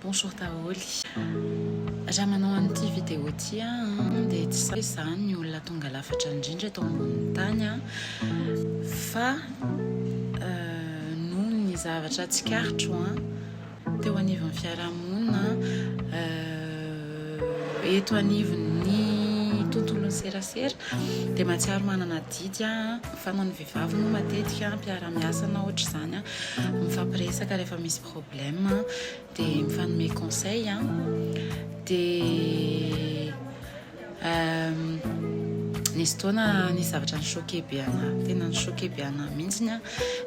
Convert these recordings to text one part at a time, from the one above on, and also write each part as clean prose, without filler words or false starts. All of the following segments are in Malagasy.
Bonjour daholo. Raha manao an'ity vidéo ity aho dia tsy hoe izaho ny olona tonga lafatra indrindra eto ambonin'ny tany fa noho ny zavatra tsikaritro teo anivon'ny fiarahamonina eto anivon'ny tontolon'ny serasera dia mahatsiaro manana adidy aho fa na ny vehivavy moa matetika mpiara-miasa na ohatr'izany mifampiresaka rehefa misy problème dia mifanome conseil an, dia nisy fotoana nisy zavatra ni-choquer be anah, tena ni-choquer be anah mihitsy an,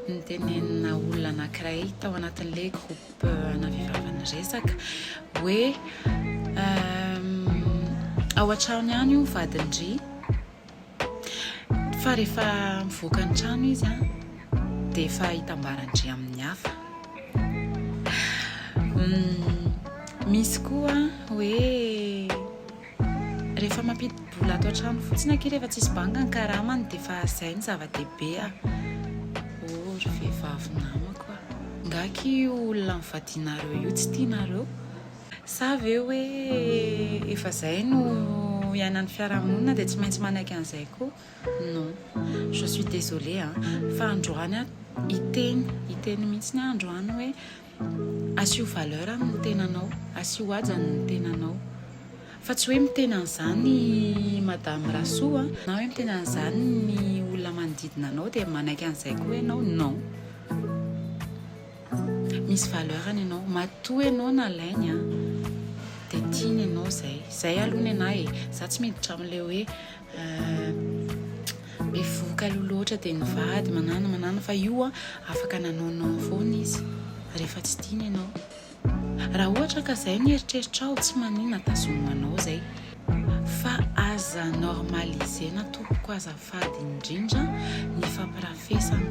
nitenenina olona anankiray tao anatin'ilay groupe ana vehivavy niresaka hoe ao an-trano ihany io vadin-dry Fa rehefa mivoaka ny trano izy an, dia efa itambaran-dry amin'ny hafa. Misy koa hoe rehefa mampidi-bola ato an-trano fotsiny akia rehefa tsisy banga ny karamany dia efa izay no zava-dehibe a. Oh ry vehivavy namako a! Nga akia io olona nivadianareo io tsy tianareo? Sa ve hoe efa zay no iainan'ny fiarahamonina dia tsy maintsy manaiky an'izay koa? Non. Je suis désolée an! Fa androany aho hiteny, hiteny mihitsiny aho androany hoe asio valeur ny tenanao, asio hajany ny tenanao. Fa tsy hoe miteny an'izany Madame Rasoa na hoe miteny an'izany ny olona manodidina anao dia manaiky an'izay koa ianao. Non. Misy valeur ny anao, matoa ianao nalainy an, dia tiany ianao zay, zay aloha ny anah e, za tsy miditra amin'ilay hoe bevohoka aloha loatra dia nivady manana manana fa io an afaka nanao non foana izy rehefa tsy tiany ianao, raha ohatra ka zay ny eritreritrao tsy maninona tazomy ho anao zay fa aza normaliser-na tompoko azafady indrindra ny fampirafesana.